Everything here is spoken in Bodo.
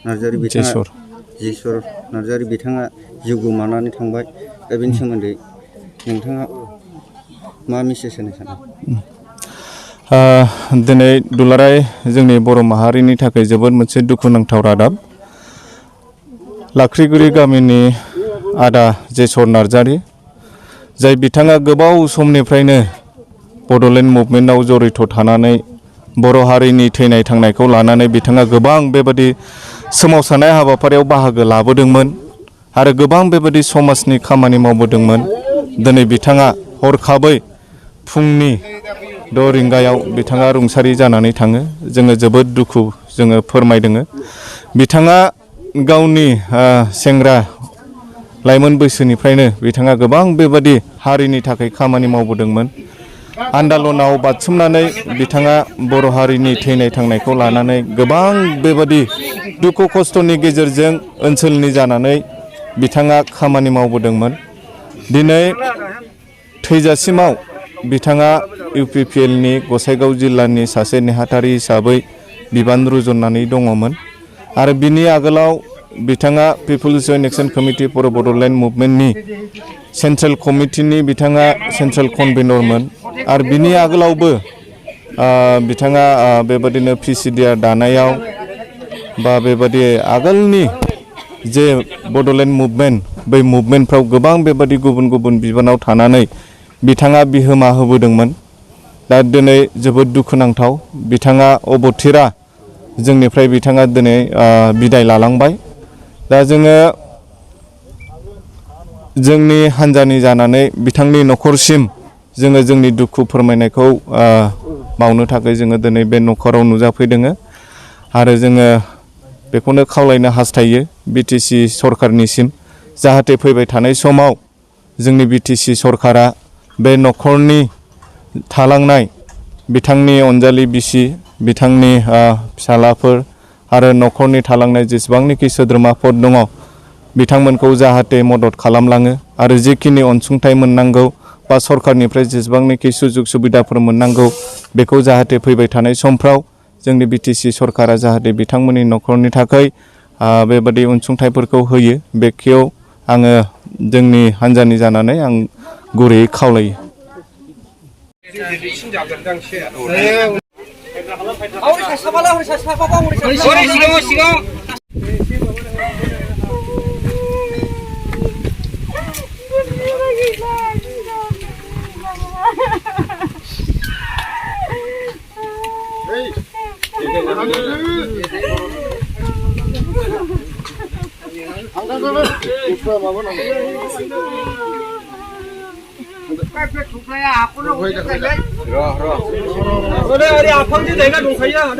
नार्जारि बिथाङा जिसर नार्जारि बिथाङा जिउ गोमानानै थांबाय दा बेनि सोमोन्दै नोंथाङा मा मेसेज होनो सानो? दिनै दुलाराय जोंनि बर' माहारिनि थाखाय जोबोद मोनसे दुखुनांथाव रादाब। लाख्रिगुरि गामिनि आदा जेसर नार्जारि जाय बिथाङा गोबाव समनिफ्रायनो बड'लेण्ड मुभमेन्टआव जड़ित थानानै बर' हारिनि थैनाय थांनायखौ लानानै बिथाङा गोबां बेबादि सोमावसारनाय हाबाफारियाव बाहागो लाबोदोंमोन आरो गोबां बेबादि समाजनि खामानि मावबोदोंमोन। दिनै बिथाङा हरखाबै फुंनि 6 रिंगायाव बिथाङा रुंसारि जानानै थाङो। जोङो जोबोद दुखु जोङो फोरमायदों। बिथाङा गावनि सेंग्रा लाइमोन बैसोनिफ्रायनो बिथाङा गोबां बेबादि हारिनि थाखाय खामानि मावबोदोंमोन। आन्दालनाव बारसोमनानै बिथाङा बर' हारिनि थैनाय थांनायखौ लानानै गोबां बेबादि दुखु खस्थ'नि गेजेरजों ओनसोलनि जानानै बिथाङा खामानि मावबोदोंमोन। दिनै थैजासिमाव बिथाङा UPPLनि गसाइगाव जिल्लानि सासे नेहाथारि हिसाबै बिबान रुजुननानै दङमोन आरो बिनि आगोलाव बिथाङा people's joint action committee for Bodoland मुभमेन्टनि सेन्ट्रेल कमिटिनि बिथाङा सेन्ट्रेल कनभेनरमोन आरो बिनि आगोलावबो बिथाङा बेबादिनो PCDR दानायाव बा बेबादि आगोलनि जे बड'लेण्ड मुभमेन्ट बै मुभमेन्टफ्राव गोबां बेबादि गुबुन गुबुन बिबानाव थानानै बिथाङा बिहोमा होबोदोंमोन। दा दिनै जोबोद दुखुनांथाव बिथाङा अबथिरा जोंनिफ्राय बिथाङा दिनै बिदाय लालांबाय। दा जोङो जोंनि हान्जानि जानानै बिथांनि न'खरसिम जोङो जोंनि दुखु फोरमायनायखौ मावनो थाखाय जोङो दिनै बे न'खराव नुजाफैदों आरो जोङो बेखौनो खावलायनो हास्थायो BTC सरकारनिसिम जाहाथे फैबाय थानाय समाव जोंनि BTC सरकारा बे न'खरनि थालांनाय बिथांनि अनजालि बिसि बिथांनि फिसालाफोर आरो न'खरनि थालांनाय जेसेबांनाखि सोद्रोमाफोर दङ बिथांमोनखौ जाहाथे मदद खालामलाङो आरो जेखिनि अनसुंथाइ मोननांगौ बा सरकारनिफ्राय जेसेबांनाखि सुजुग सुबिदाफोर मोननांगौ बेखौ जाहाथे फैबाय थानाय समफ्राव जोंनि BTC सरकारा जाहाथे बिथांमोननि न'खरनि थाखाय बेबादि अनसुंथाइफोरखौ होयो बेखौ आङो जोंनि हान्जानि जानानै आं गुरैयै खावलायो। 아팡지 내가 농사야.